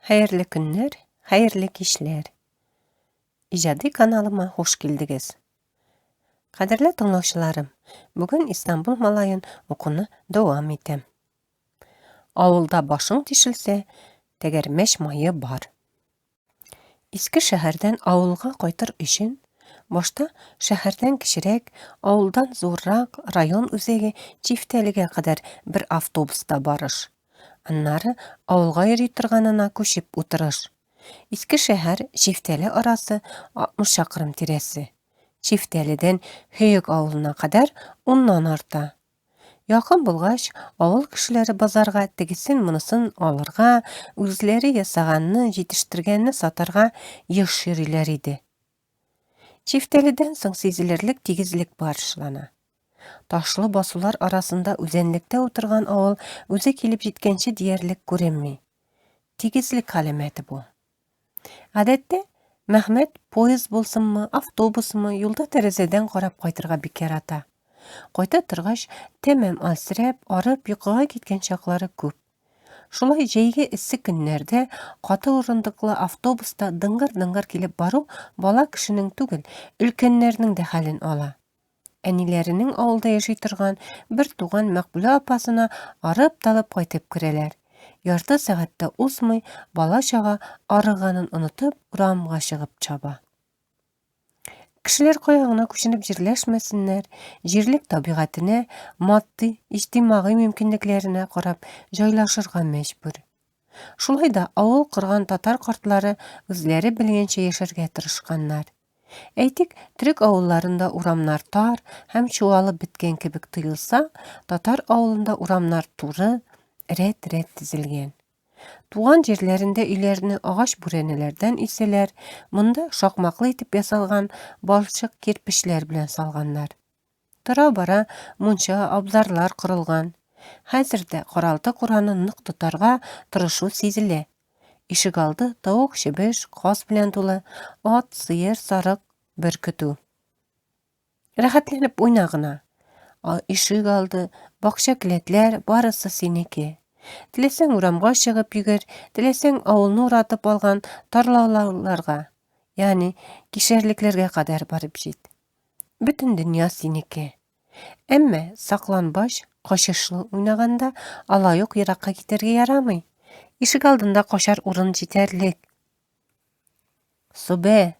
Хәерле көннәр, хәерле кичләр. Иҗади каналыма хуш килдегез. Кадерле тыңлаучыларым, бүген Истанбул малаен укуны дәвам итәм. Авылда башың тишелсә, тәгәрмәч мае бар. Иске шәһәрдән авылга кайтыр өчен, башта шәһәрдән кечерәк, авылдан зуррак район үзәге Чифтәлегә кадәр бер автобуста барыш. Аннары авылга йөри торганына күчеп утырыш. Иске шәһәр Чифтәле арасы 60 чакрым тирәсе. Чифтәледән Һөек авылына кадәр уннан арта. Якын булгач, авыл кешеләре базарга тегесен-монысын алырга, үзләре ясаганны, җитештергәнне сатарга еш йөриләр иде. Чифтәледән соң сизелерлек тигезлек башлана. Ташлы басулар арасында үзәнлектә утырган авыл үзе килеп җиткәнче диярлек күренми. Тигезлек галәмәте бу. Гадәттә, Мәхмәт поезд булсынмы, автобусмы, юлда тәрәзәдән карап кайтырга бик ярата. Кайта торгач, тәмам алсырап, арып, йокыга киткән чаклары күп. Шулай җәйге эссе көннәрдә каты урындыклы автобуста дыңгыр-дыңгыр килеп бару бала кешенең түгел, өлкәннәрнең дә хәлен ала. Әниләренең авылда яши торган бер туган Мәкбүлә апасына арып-талып кайтып керәләр. Ярты сәгать тә узмый, бала-чага арыганын онытып, урамга чыгып чаба. Кешеләр кая гына күченеп җирләшмәсеннәр, җирлек табигатенә, матди, иҗтимагый мөмкинлекләренә карап җайлашырга мәҗбүр. Шулай да авыл корган татар картлары үзләре белгәнчә яшәргә тырышканнар. Әйтик, төрек авылларында урамнар тар һәм чуалып беткән кебек тоелса, татар авылында урамнар туры, рәт-рәт тезелгән. Туган җирләрендә өйләрне агач бүрәнәләрдән өйсәләр, монда шакмаклы итеп ясалган балчык кирпечләр белән салганнар. Тора-бара мунча, абзарлар корылган. Хәзер дә каралты-кураны нык тотарга тырышу сизелә. Ишегалды тавык-чебеш, каз белән тулы, ат, сыер, сарык, бер көтү. Рәхәтләнеп уйна гына. Ишегалды, бакча-келәтләр, барысы синеке. Теләсәң урамга чыгып йөгер, теләсәң авылны уратып алган тарлауларга, ягъни кишәрлекләргә кадәр барып җит. Бөтен дөнья синеке. Әмма сакланбач, качышлы уйнаганда алай ук еракка китәргә ярамый. Ишек алдында качар урын җитәрлек. Собә!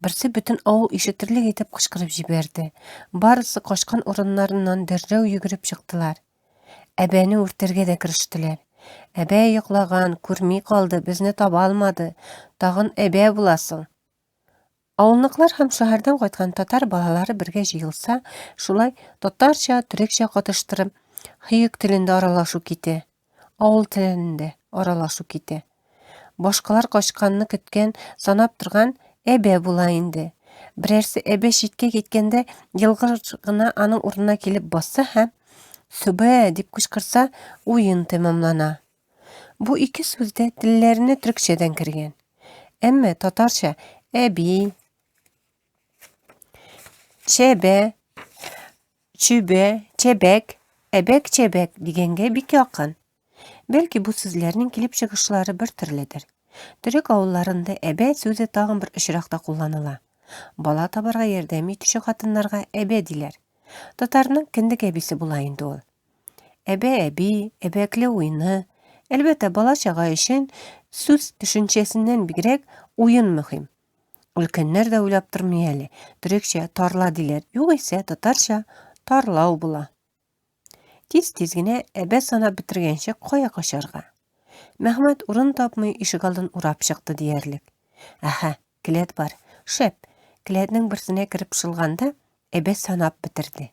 Берсе бөтен авыл ишетерлек итеп кычкырып җибәрде. Барысы качкан урыннарыннан дәррәү йөгереп чыктылар. Әбәне үртәргә дә керештеләр. Әбә йоклаган, күрми калды, безне таба алмады. Тагын әбә буласың. Авылныкылар һәм шәһәрдән кайткан татар балалары бергә җыелса, шулай татарча, төрекчә катыштырып, һөек телендә аралашу китә. Авыл телендә аралашу китә. Башкалар качканны көткән, санап торган әбә була инде. Берәрсе әбә читкә киткәндә, елгыр гына аның урынына килеп басса һәм Сөбә! дип кычкырса, уен тәмамлана. Бу ике сүз дә телләренә төрекчәдән кергән. Әмма татарча әби, чәбә, чүбә, чәбәк, әбәк-чәбәк дигәнгә бик якын. Бәлки бу сүзләрнең килеп чыгышлары бер төрледер. Төрек авылларында әбә сүзе тагын бер очракта кулланыла. Бала табарга ярдәм итүче хатыннарга әбә диләр. Татарның кендек әбисе була инде ул. Әбә-әби, әбәкле уены. Әлбәттә, бала-чага өчен сүз төшенчәсеннән бигрәк уен мөһим. Өлкәннәр дә уйлап тормый әле, төрекчә тарла диләр, югыйсә татарча тарлау була. Тиз-тиз генә әбә санап бетергәнче кая качарга? Мәхмәт урын тапмый ишегалдын урап чыкты диярлек. Әһә, келәт бар. Шәп! Келәтнең берсенә кереп шылганда, әбә санап бетерде.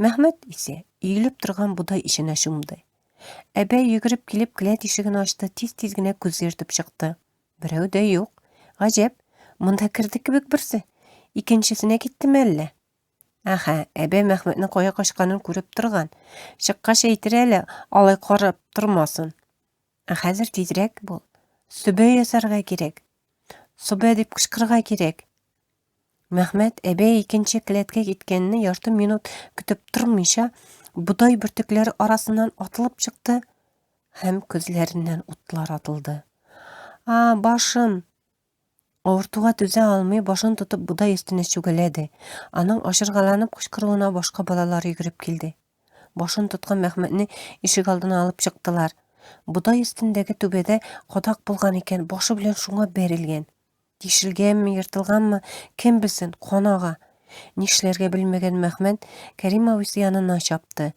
Мәхмәт исә өелеп торган бодай эченә чумды. Әбә йөгереп килеп келәт ишеген ачты, тиз-тиз генә күз йөртеп чыкты. Берәү дә юк. Гаҗәп, монда керде кебек берсе. Икенчесенә киттеме әллә? Әһә, әбә Мәхмәтнең кая качканын күреп торган. Чыккач әйтер әле, алай карап тормасын. Ә хәзер тизрәк бул. Сөбә ясарга кирәк. Сөбә дип кычкырырга кирәк. Мәхмәт әбәй икенче келәткә киткәнне ярты минут көтеп тормыйча, бодай бөртекләре арасыннан атылып чыкты һәм күзләреннән утлар атылды. А, башым! Авыртуга түзә алмый, башын тотып бодай өстенә чүгәләде. Аның ачыргаланып кычкыруына башка балалар йөгереп килде. Башын тоткан Мәхмәтне ишек алдына алып чыктылар. Бодай өстендәге түбәдә кадак булган икән, башы белән шуңа бәрелгән. Тишелгәнме, ертылганмы, кем белсен, кан ага. Нишләргә белмәгән Мәхмәт Кәрим абыйсы янына чапты.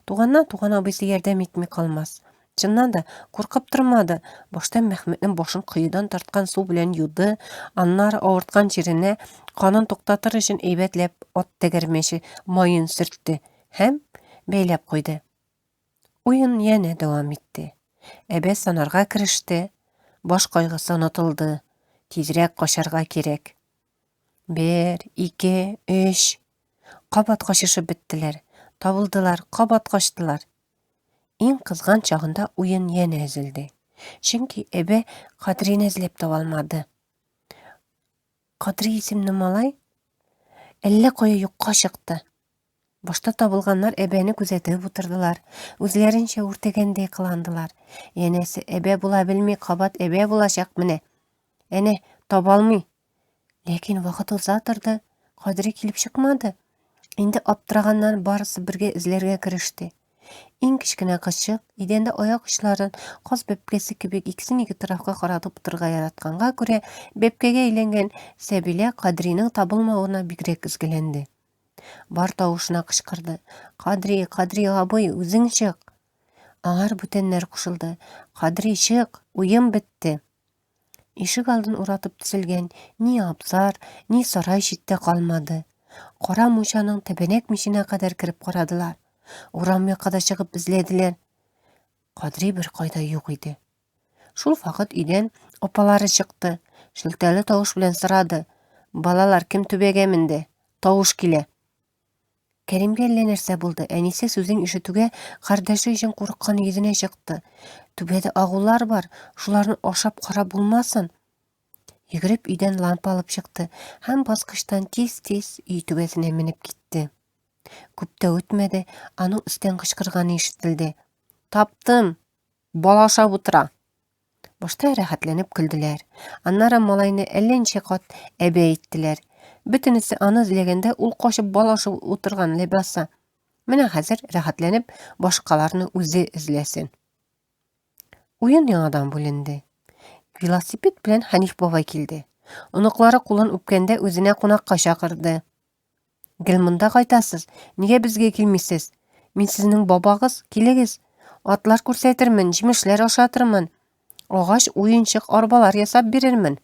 Туганнан туган абыйсы ярдәм итми калмас. Чыннан да, куркып тормады. Башта Мәхмүтнең башын коедан тарткан су белән юды, аннары авырткан җиренә канын туктатыр өчен әйбәтләп ат тәгәрмәче маен сөртте һәм бәйләп куйды. Уен янә дәвам итте. Әбә санарга кереште. Баш кайгысы онытылды. Тизрәк качарга кирәк. Бер, ике, өч. Кабат качышып беттеләр. Табылдылар, кабат качтылар. Иң кызган чагында уен янә өзелде. Чөнки Әбә Кадрине эзләп таба алмады. Кадри исемле малай әллә кая юкка чыкты. Башта табылганнар Әбәне күзәтеп утырдылар, үзләренчә үртәгәндәй кыландылар. Янәсе, Әбә була белми, кабат Әбә булачак менә. Әнә, таба алмый. Ләкин вакыт уза торды, Кадри килеп чыкмады. Инде аптыраганнан барысы бергә эзләргә кереште. Иң кечкенә кызчык, идәндә аяк очларын каз бәбкәсе кебек икесен ике тарафка каратып утырырга яратканга күрә, бәбкәгә әйләнгән Сәбилә Кадринең табылмавына бигрәк өзгәләнде. Бар тавышына кычкырды. Кадри, Кадри абый, үзең чык! Аңар бүтәннәр кушылды. Кадри, чык! Уен бетте! Ишек алдын уратып төзелгән ни абзар, ни сарай читтә калмады. Кара мунчаның тәбәнәк миченә кадәр кереп карадылар. Урам якка да чыгып эзләделәр. Кадри бер кайда юк иде. Шул вакыт өйдән апалары чыкты. Шелтәле тавыш белән сорады. Балалар, кем түбәгә менде? Тавыш килә. Кәримгә әллә нәрсә булды. Әнисе сүзен ишетүгә кардәше өчен курыккан йөзенә чыкты. Түбәдә агулар бар, шуларны ашап карап булмасын. Йөгереп өйдән лампа алып чыкты һәм баскычтан тиз-тиз өй түбәсенә менеп китте. Күп тә үтмәде, аның өстән кычкырганы ишетелде. Таптым! Бала ашап утыра! Башта рәхәтләнеп көлделәр. Аннары малайны әллә ничә кат әбә иттеләр. Бөтенесе аны эзләгәндә ул качып бал ашып утырган ләбаса. Менә хәзер рәхәтләнеп башкаларны үзе эзләсен. Уен яңадан бүленде. Велосипед белән Хәниф бабай килде. Оныклары кулын үпкәндә үзенә кунакка чакырды. Гел монда кайтасыз, нигә безгә килмисез? Мин сезнең бабагыз, килегез. Атлар күрсәтермен, җимешләр ашатырмын. Агач уенчык арбалар ясап бирермен.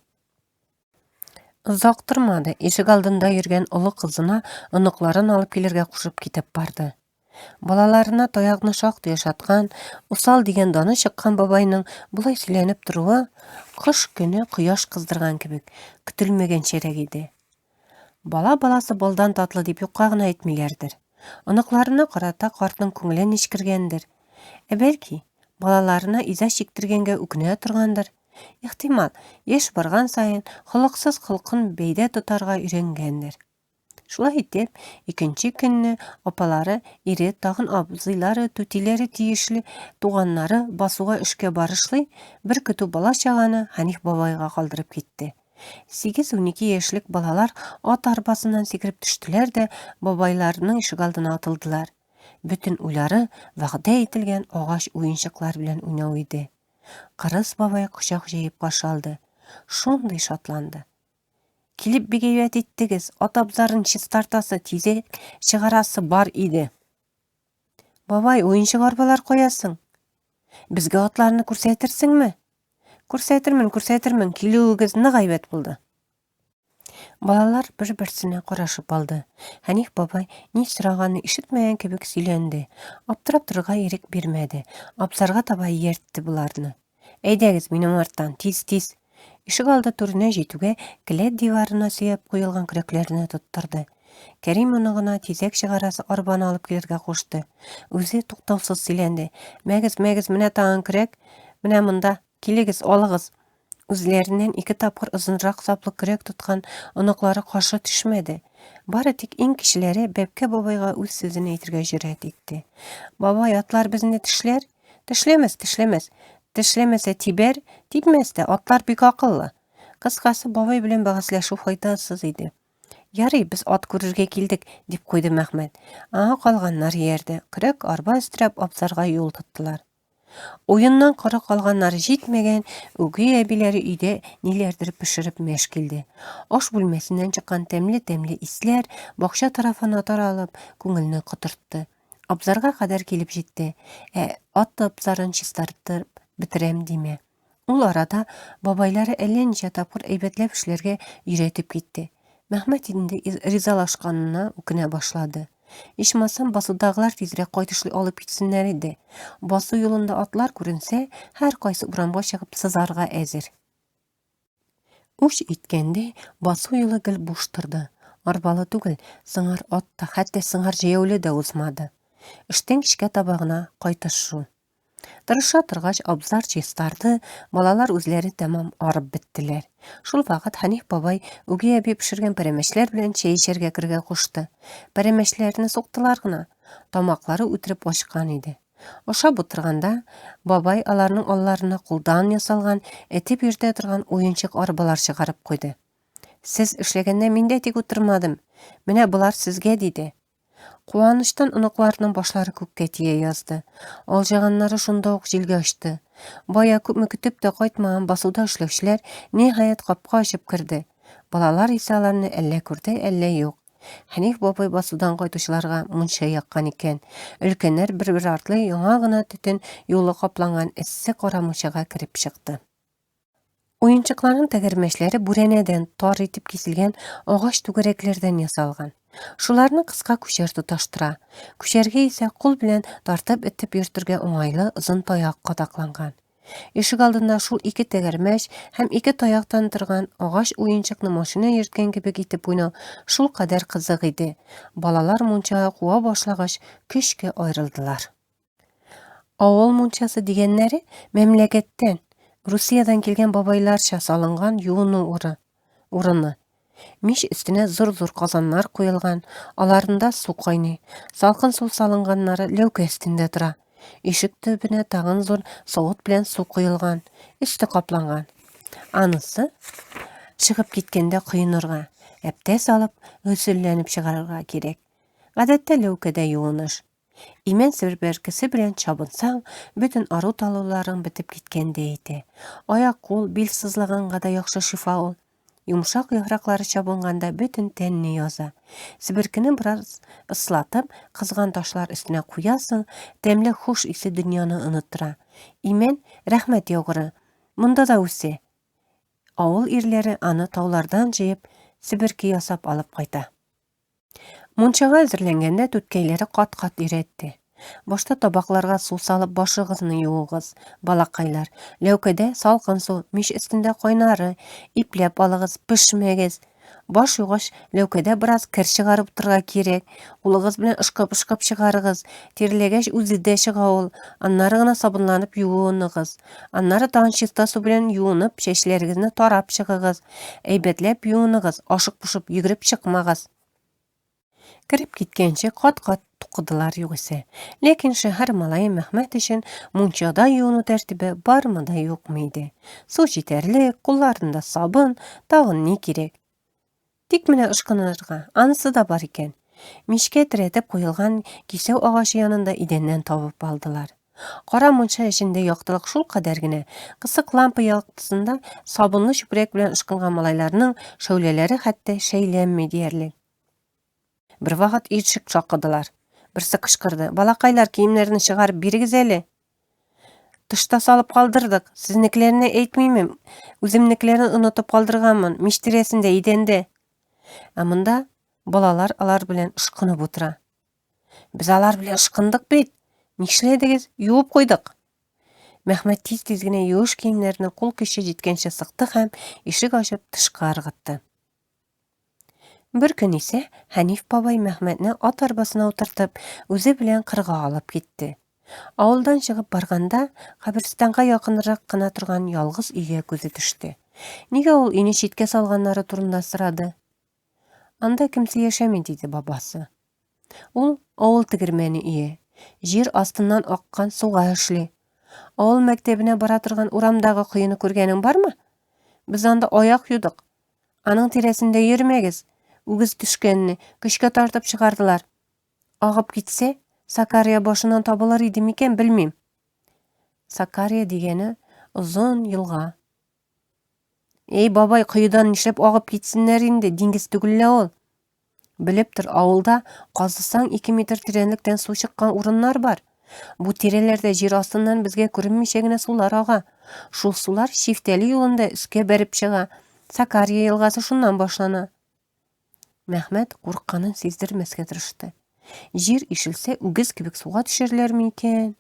Озак тормады, ишек алдында йөргән олы кызына оныкларын алып килергә кушып китеп барды. Балаларына таякны шактый ашаткан, усал дигән даны чыккан бабайның болай сөйләнеп торуы кыш көне кояш кыздырган кебек, көтелмәгәнчәрәк иде. Бала баласы балдан татлы дип юкка гына әйтмиләрдер. Оныкларына карата картның күңеле нечкергәндер. Ә бәлки, балаларына иза чиктергәнгә үкенә торгандыр. Ихтимал, яшь барган саен холыксыз холкын бәйдә тотарга өйрәнгәндер. Шулай итеп, икенче көнне апалары, ире, тагын абзыйлары, түтиләре тиешле туганнары басуга эшкә барышлый, бер көтү бала-чаганы Хәниф бабайга калдырып китте. Сигез-унике яшьлек балалар ат арбасыннан сикереп төштеләр дә бабайларының ишегалдына атылдылар. Бөтен уйлары вәгъдә ителгән агач уенчыклар белән уйнау иде. Кырыс бабай кочак җәеп каршы алды. Шундый шатланды. Килеп бик әйбәт иттегез. Ат абзарын чистартасы, тизәк чыгарасы бар иде. Бабай, уенчык арбалар куясың. Безгә атларны күрсәтерсеңме? Күрсәтермен, күрсәтермен. Килүегез нык әйбәт булды. Балалар бер-берсенә карашып алды. Хәниф бабай ни сораганны ишетмәгән кебек сөйләнде. Аптырап торырга ирек бирмәде. Абзарга таба ияртте боларны. Әйдәгез, минем арттан, тиз-тиз. Ишек алды түренә җитүгә, келәт диварына сөяп куелган көрәкләрне тоттырды. Кәрим оныгына тизәк чыгарасы арбаны алып килергә кушты. Үзе туктаусыз сөйләнде. Мәгез, мәгез, менә тагын көрәк, менә монда, килегез, алыгыз. Үзләреннән ике тапкыр озынрак саплы көрәк тоткан оныклары каршы төшмәде. Бары тик иң кечеләре Бәбкә бабайга үз сүзен әйтергә җөрьәт итте. Бабай, атлар безне тешләр? Тешләмәс, тешләмәс. Тешләмәсә тибәр, типмәс тә, атлар бик акыллы. Кыскасы, бабай белән бәхәсләшү файдасыз иде. Ярый, без ат күрергә килдек, дип куйды Мәхмәт. Аңа калганнар иярде. Көрәк, арба өстерәп, абзарга юл тоттылар. Уеннан коры калганнары җитмәгән, үги әбиләре өйдә ниләрдер пешереп мәш килде. Аш бүлмәсеннән чыккан тәмле-тәмле исләр бакча тарафына таралып, күңелне котыртты. Абзарга кадәр килеп җитте. Ә ат абзарын чистартып бетерәм димә. Ул арада бабайлары әллә ничә тапкыр әйбәтләп эшләргә өйрәтеп китте. Мәхмәт инде ризалашканына үкенә башлады. Ичмасам, басудагылар тизрәк кайтышлый алып китсеннәр иде. Басу юлында атлар күренсә, һәркайсы урамга чыгып сызарга әзер. Үч иткәндәй, басу юлы гел буш торды. Арбалы түгел, сыңар ат та, хәтта сыңар җәяүле дә узмады. Эштән кичкә таба гына кайтыш шул. Тырыша торгач, абзар чистарды, балалар үзләре тәмам арып беттеләр. Шул вакыт Хәниф бабай үги әби пешергән пәрәмәчләр белән чәй эчәргә керергә кушты. Пәрәмәчләрне суктылар гына, тамаклары үтереп ачкан иде. Ашап утырганда, бабай аларның алларына кулдан ясалган, этеп йөртә торган уенчык арбалар чыгарып куйды. Сез эшләгәндә мин дә тик утырмадым. Менә болар сезгә, диде. Куанычтан оныкларының башлары күккә тия язды. Алҗыганнары шунда ук җилгә очты. Бая күпме көтеп тә кайтмаган басуда эшләүчеләр, ниһаять, капка ачып керде. Балалар исә аларны әллә күрде, әллә юк. Хәниф бабай басудан кайтучыларга мунча яккан икән. Өлкәннәр бер-бер артлы яңа гына төтен юлы капланган эссе кара мунчага кереп чыкты. Уенчыкларның тәгәрмәчләре бүрәнәдән тар итеп киселгән агач түгәрәкләрдән ясалган. Шуларны кыска күчәр тоташтыра. Күчәргә исә кул белән тартып-этеп йөртергә уңайлы озын таяк кадакланган. Ишек алдында шул ике тәгәрмәч һәм ике таяктан торган агач уенчыкны машина йөрткән кебек итеп уйнау шулкадәр кызык иде. Балалар мунчага куа башлагач, көчкә аерылдылар. Авыл мунчасы дигәннәре мәмләкәттән, Русиядән килгән бабайларча салынган юыну уры, урыны. Мич өстенә зур-зур казаннар куелган, аларында су кайный. Салкын су салынганнары ләүкә өстендә тора. Ишек төбенә тагын зур савыт белән су коелган, өсте капланган. Анысы чыгып киткәндә коенырга, әптәс алып, гөселләнеп чыгарырга кирәк. Гадәттә ләүкәдә юыныш. Имән себеркесе белән чабынсаң, бөтен ару-талуларың бетеп киткәндәй итә. Аяк-кул, бил сызлаганга да яхшы шифа ул. Йомшак яфраклары чабынганда бөтен тәнне яза. Себеркене бераз ыслатып, кызган ташлар өстенә куясың, тәмле хуш исе дөньяны оныттыра. Имән, рәхмәт яугыры, монда да үсә. Авыл ирләре аны таулардан җыеп, себерке ясап алып кайта. Мунчага әзерләнгәндә түткәйләре кат-кат өйрәтте. Башта табакларга су салып башыгызны юыгыз, балакайлар. Ләүкәдә салкын су, мич өстендә кайнары. Ипләп алыгыз, пешмәгез. Баш югач, ләүкәдә бераз кер чыгарып торырга кирәк. Кулыгыз белән ышкып-ышкып чыгарыгыз. Тирләгәч үзе дә чыга ул. Аннары гына сабынланып юыныгыз. Аннары тагын чиста су белән юынып, чәчләрегезне тарап чыгыгыз. Әйбәтләп юыныгыз, ашык-пошып йөгереп чыкмагыз. Кереп киткәнче кат-кат тукыдылар югыйсә. Ләкин шәһәр малае Мәхмәт өчен мунчада юыну тәртибе бармы да юкмы иде. Су җитәрлек, кулларында сабын, тагын ни кирәк? Тик менә ышкынырга, анысы да бар икән. Мичкә терәтеп куелган кисәү агачы янында идәннән табып алдылар. Кара мунча эчендә яктылык шул кадәр генә, кысык лампа яктысында сабынлы чүпрәк белән ышкынган малайларның шәүләләре хәтта шәйләнми диярлек. Бервакыт ишек шакыдылар. Берсе кычкырды. Балакайлар, киемнәрне чыгарып бирегез әле. Тышта салып калдырдык. Сезнекеләрне әйтмимен. Үземнекеләрен онытып калдырганмын. Мич тирәсендә, идәндә. Ә монда балалар алар белән ышкынып утыра. Без алар белән ышкындык бит. Нишләдегез? Юып куйдык. Мәхмәт тиз-тиз генә юеш киемнәрне кул көче җиткәнчә сыкты һәм ишек ачып тышка ыргытты. Бер көн исә Хәниф бабай Мәхмәтне ат арбасына утыртып, үзе белән кырга алып китте. Авылдан чыгып барганда, каберстанга якынрак кына торган ялгыз өйгә күзе төште. Нигә ул өйне читкә салганнары турында сорады. Анда кемсе яшәми, диде бабасы. Ул авыл тегермәне өе. Җир астыннан аккан суга эшли. Авыл мәктәбенә бара торган урамдагы коены күргәнең бармы? Без анда аяк юдык. Аның тирәсендә йөрмәгез. Үгез төшкәнне көчкә тартып чыгардылар. Агып китсә, Сакария башыннан табылыр иде микән, белмим. Сакария дигәне озын елга. Эй, бабай, коедан нишләп агып китсеннәр инде, диңгез түгел лә ул. Белеп тор, авылда казысаң 2 метр тирәнлектән су чыккан урыннар бар. Бу тирәләрдә җир астыннан безгә күренмичә генә сулар ага. Шул сулар Чифтәле юлында өскә бәреп чыга. Сакария елгасы шуннан башлана. Мәхмәт курыкканын сиздермәскә тырышты. Җир ишелсә, үгез кебек суга төшәрләрме икән?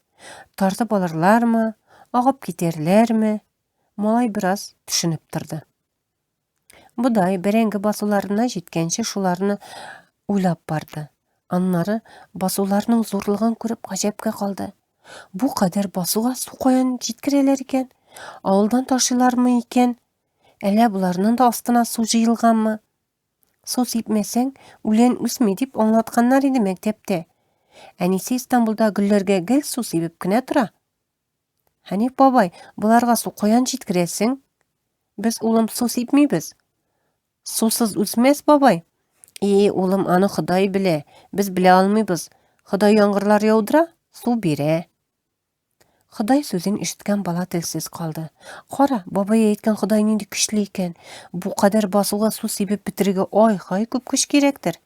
Тартып алырлармы? Агып китәрләрме? Малай бераз төшенеп торды. Бодай, бәрәңге басуларына җиткәнче шуларны уйлап барды. Аннары басуларның зурлыгын күреп гаҗәпкә калды. Бу кадәр басуга су каян җиткерәләр икән? Авылдан ташыйлармы икән? Әллә боларның да астына су җыелганмы? Су сипмәсәң, үлән үсми дип аңлатканнар иде мәктәптә. Әнисе Истанбулда гөлләргә гел су сибеп кенә тора. Хәниф бабай, боларга су каян җиткерәсең? Без, улым, су сипмибез. Сусыз үсмәс, бабай. И, улым, аны Ходай белә. Без белә алмыйбыз. Ходай яңгырлар яудыра, су бирә. Ходай сүзен ишеткән бала телсез калды. Кара, бабай әйткән Ходай нинди көчле икән. Бу кадәр басуга су сибеп бетерергә ай-һай күп көч кирәктер.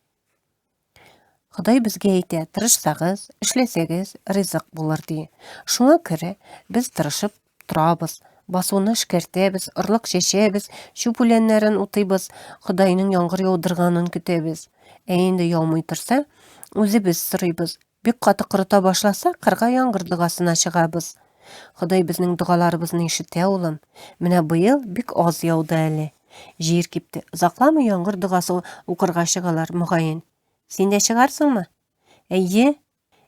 Ходай безгә әйтә, тырышсагыз, эшләсәгез, ризык булыр ди. Шуңа күрә без тырышып торабыз, басуны эшкәртәбез, орлык чәчәбез, чүп үләннәрен утыйбыз, Ходайның яңгыр яудырганын көтәбез. Ә инде яумый торса, үзебез сорыйбыз. Бик каты корыта башласа, кырга яңгыр догасына чыгабыз. Ходай безнең догаларыбызны ишетә, улым. Менә быел бик аз яуды әле. Җир кипте. Озакламый яңгыр догасы укырга чыгалар, мөгаен. Син дә чыгарсыңмы? Әйе.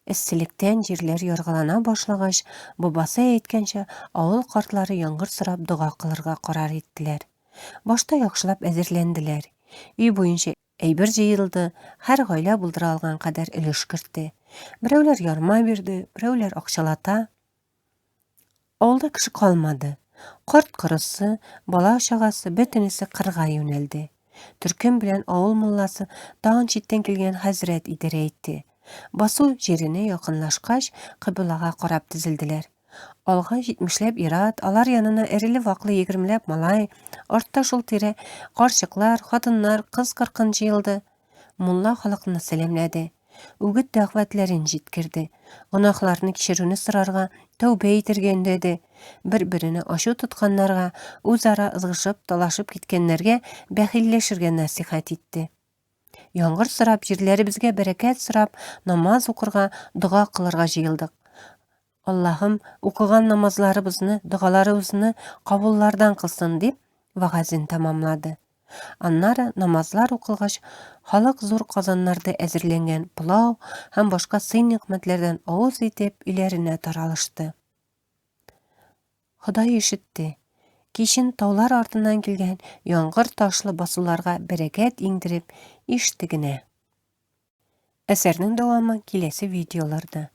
Эсселектән җирләр яргалана башлагач, бабасы әйткәнчә, авыл картлары яңгыр сорап дога кылырга карар иттеләр. Башта яхшылап әзерләнделәр. Өй буенча әйбер җыелды, һәр гаилә булдыра алган кадәр өлеш кертте. Берәүләр ярма бирде, берәүләр акчалата. Авылда кеше калмады. Карт-корысы, бала-чагасы бөтенесе кырга юнәлде. Төркем белән авыл мулласы, тагын читтән килгән хәзрәт идарә итте. Басу җиренә якынлашкач, кыйблага карап тезелделәр. Алга җитмешләп ир-ат, алар янына эреле-ваклы егермеләп малай, артта шул тирә карчыклар, хатыннар, кыз-кыркын җыелды. Мулла халыкны сәламләде. Үгет-дәгъватләрен җиткерде. Гөнаһларны кичерүне сорарга, тәүбә итәргә өндәде. Бер-беренә ачу тотканнарга, үзара ызгышып, талашып киткәннәргә бәхилләшергә нәсыйхәт итте. Яңгыр сорап, җирләребезгә бәрәкәт сорап, намаз укырга, дога кылырга җыелдык. Аллаһым, укыган намазларыбызны, догаларыбызны кабуллардан кылсын, дип, вәгазен тәмамлады. Аннары намазлар укылгач, халык зур казаннарда әзерләнгән пылау һәм башка сый-нигъмәтләрдән авыз итеп, өйләренә таралышты. Ходай ишетте. Кичен таулар артыннан килгән яңгыр ташлы басуларга бәрәкәт иңдереп иште генә. Әсәрнең дәвамы киләсе видеоларда.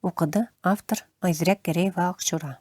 Укыды автор Айзирәк Гәрәева Акчура.